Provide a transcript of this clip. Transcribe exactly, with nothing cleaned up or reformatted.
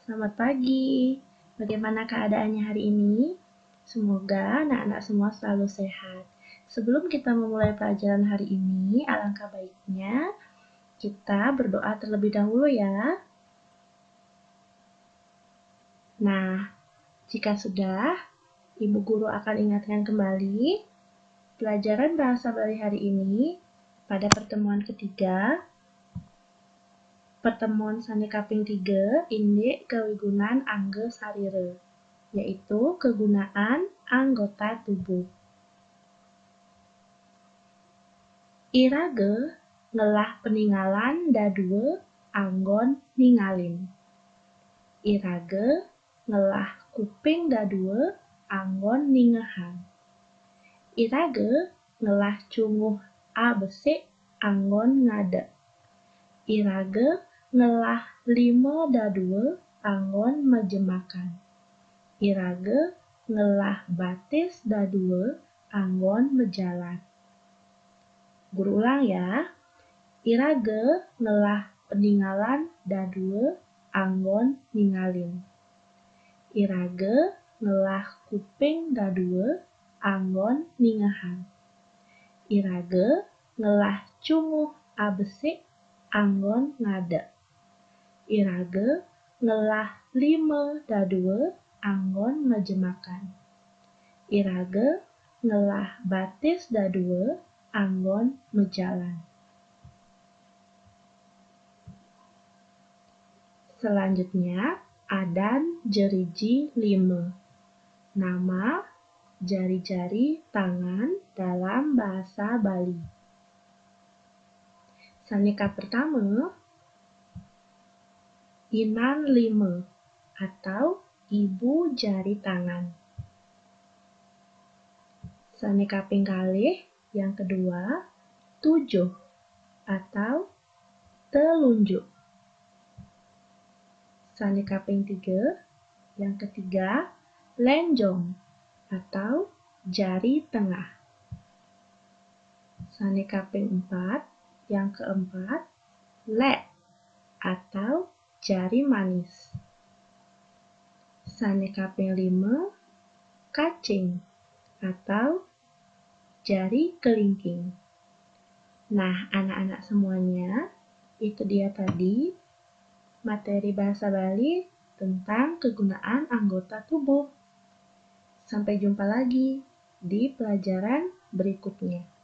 Selamat pagi. Bagaimana keadaannya hari ini? Semoga anak-anak semua selalu sehat. Sebelum kita memulai pelajaran hari ini, alangkah baiknya kita berdoa terlebih dahulu ya. Nah, jika sudah, Ibu Guru akan ingatkan kembali pelajaran bahasa Bali hari ini pada pertemuan ketiga, pertemuan sané kaping tiga, indik kawigunan angga sarira, yaitu kegunaan anggota tubuh. Iraga ngelah peningalan dadua anggon ningalin. Iraga ngelah kuping dadua anggon ningehang. Iraga ngelah cunguh abesik anggon ngadek. Iraga ngelah lima dadua anggon majemakan. Iraga ngelah batis dadua anggon majalan. Guru ulang ya. Iraga ngelah peningalan dadua anggon ningalin. Iraga ngelah kuping dadua anggon ningehang. Iraga ngelah cunguh abesik anggon ngadek. Iraga ngelah lima dadua anggon majemakan. Iraga ngelah batis dadua anggon majalan. Selanjutnya, adan jeriji lima. Nama jari-jari tangan dalam bahasa Bali. Sané kapertama, inan lima atau ibu jari tangan. Sané kaping kalih, yang kedua, tujuh atau telunjuk. Sané kaping tiga, yang ketiga, lenjong atau jari tengah. Sané kaping empat, yang keempat, lek atau jari manis. Sané kaping lima, kacing atau jari kelingking. Nah, anak-anak semuanya, itu dia tadi materi bahasa Bali tentang kegunaan anggota tubuh. Sampai jumpa lagi di pelajaran berikutnya.